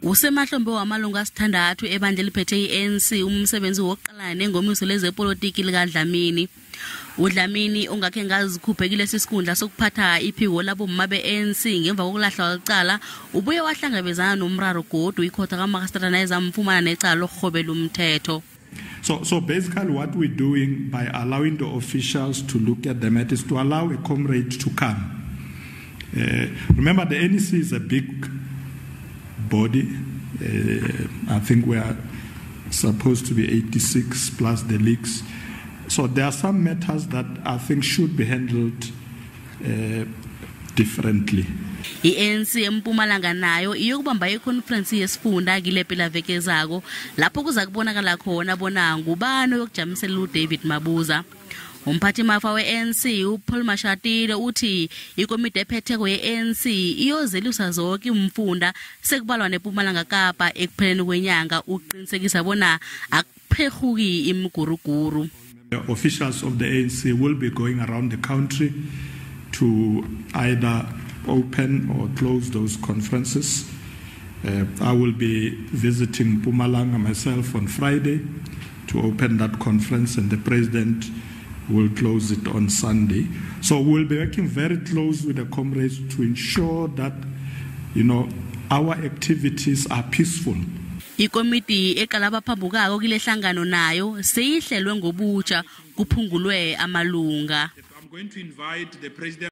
Usemahlombe wamalungu asithandathu ebandla eliphethe i-ANC umsebenzi wokuqalana nengomiso lezepolitiki likaDlamini. UDlamini ongakhe ngazikhuphe kilesi sikhundla sokuphatha iphiko labomma be-ANC ngemva kokulahlwa licala, ubuye wahlangabezana nomraro godu ikhotha kamarhastrata nayezamfumana necala lokurhobela umthetho. So basically what we're doing by allowing the officials to look at the matter is to allow a comrade to come. Remember, the NEC is a big body. I think we are supposed to be 86 plus the leagues. So there are some matters that I think should be handled differently. I-ANC eMpumalanga nayo iyokubamba iconference yesifunda kile veke ezako, lapho kuza kubonakala khona bona ngubani oyokujamiselela uDavid Mabuza. Umphathi mafa we-ANC uPaul Mashatile uthi ikomiti ephetheko ye-ANC iyozelusa zonke imfunda, sekubalwa neMpumalanga Kapa, ekupheleni kwenyanga ukuqinisekisa bona akuphehuki imiguruguru. The officials of the ANC will be going around the country to either open or close those conferences. I will be visiting Mpumalanga myself on Friday to open that conference, and the president will close it on Sunday. So we'll be working very close with the comrades to ensure that our activities are peaceful. Ikomiti eqala abaphambukako kile hlangano nayo seyihlelwe ngobutsha, kuphungulwe amalunga. I'm going to invite the president.